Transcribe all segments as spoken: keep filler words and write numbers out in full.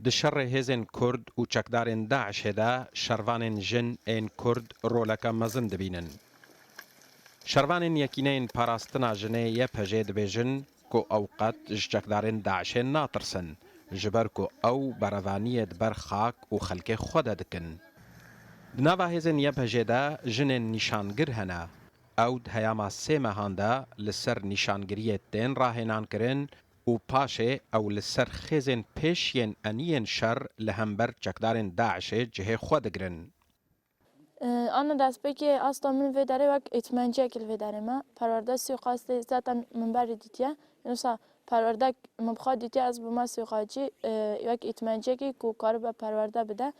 Di şerê hêzên Kurd û çekdarên DAIŞ'ê de şervanên jin ên Kurd roleke mezin dibînin. Şervanên Yekîneyên Parastina Jinê Y P J dibêjin ku ew qet ji çekdarên DAIŞ'ê natirsin, ji ber ku ew berevaniyê di ber xak û xelkê xwe de dikin. Di nava hêzên Y P J de jinên nîşangir hene. Ew di heyama sê mehan de li ser nîşangiriyê tên rahênankirin û paşê ew li ser xêzên pêş yên eniyên şer li hember çekdarên DAIŞ'ê cihê xwe digirin. Ana destpêkê asta min vê derê wek eğitmenciyekî li vê derê me. Perwerde suîkastê zaten min berî dîtiye. Yoksa perwerdek min bi xwe dîtiye, ez bûme suîkastçî, e, wek eğitmenciyekî ku karibe perwerde bide.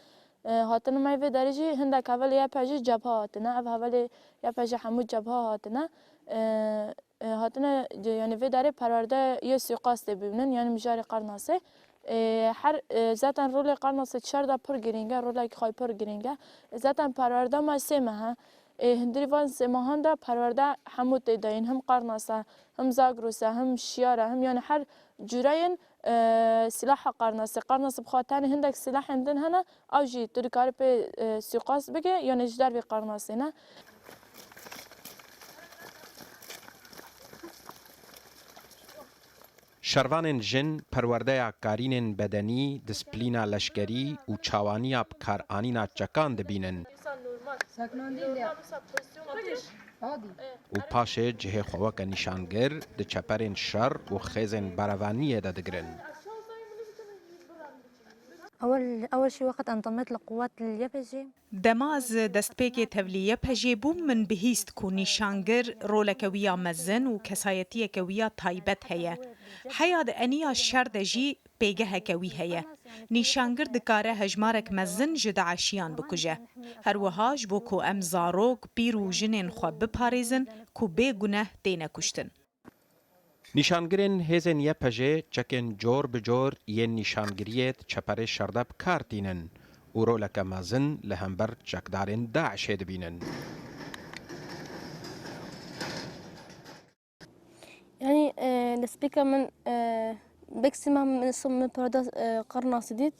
E, hatina me vê derê jî hindek hevalê Y P J cebha hatine. Ev hevalê Y P J hemû cebha hatine. E, e, hatine, yani vê derê perwerde yê suîkastê bibînin, yani mijarê Qernasê. E, her, e, zaten rolê Qernasê şer de pir girîng e, rolekî xwe pir girîng e. E, zaten perwerde me sê meh e. E, hundirî van sê mehan de perwerde hemû tê de yên, him Qernas e, him Zagros e, him Şiyar e, him yani her cûreyên, e, silaha Qernasê. Qernasê bi xwe tenê hindek silahên din hene, ew jî tu dikarî pê, e, suîkast bike, yani ji dervê Qernasê ne. Şervanên jin perwerdeya karînên bedenî, disîplîna leşkerî û çawaniya bikaranîna çekan dibînin û paşê cihê xwe weke nîşangir di çeperên şer û xêzên berevaniyê de digirin. أول أول شي وقت انضميت لقوات اليابجي. Dema ez destpêkê tevlî Y P J'ê bûm, min bihîst ku nîşangir roleke wî ya mezin û kesayetiyeke wî ya taybet heye. Heya di eniya şer de jî pêgeheke wî heye. Nîşangir dikare hejmarek mezin ji DAIŞiyan bikuje. Her wiha ji bo ku em zarok, pîr û jinên xwe biparêzin ku bê guneh têne kuştin. Nîşangirên hêzên Y P J'ê çekên cor bi cor yên nîşangiriyê di çeperê şer de bi kar tînin û roleke mezin li hember çekdarên DAIŞ'ê dibînin. Yani, e, destpêka min, e, beksîma min, min parada, e, Qernasê dît.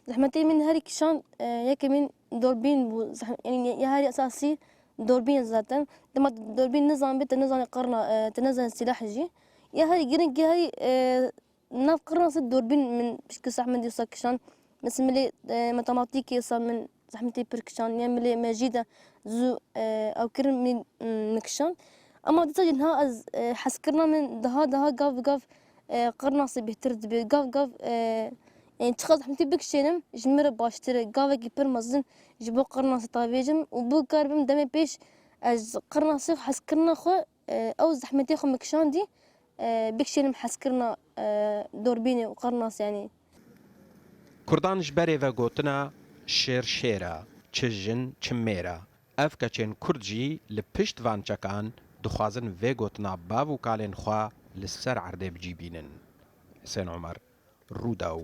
Zehmetê min herî kişand, e, yekê min dorbîn bû. Zeh-, yani, ya herî esasî dorbîn zaten. Dema dorbîn nizanbî, te nizanî qerna, e, te nizanî silah jî. Ya herî giring, ya herî, e, nav Qernasê dorbîn min pişkî zehmet dîsa kişand. Mesela milê, e, matematîkê sa min zehmetê pir kişand. Ya milê mejî de zû, e, ew kirin min, min kişand. Ama dîsa jî niha ez, e, hezkirina min daha, daha gav bi gav, e, Qernasê bêhtir dibe. Gav gav, e, yani çiqas zehmetî bikişênim, ji min re baştir e. Gavekî pir mezin ji bo Qernasê tavêjim û bo karibim demê pêş ez Qernasê hezkirina xwe, e, ew zehmetê xwe min kişandî, e, bikişênim hezkirina, e, dorbînê û Qernasê, yani. Kurdan ji berê ve gotina şêr şêr e, çi jin çi mêr e. Ev keçên Kurd jî li pişt van çekan dixwazin vê gotina bav û kalên xwe li ser erdê bi cî bînin. Husên Omer, Rûdaw.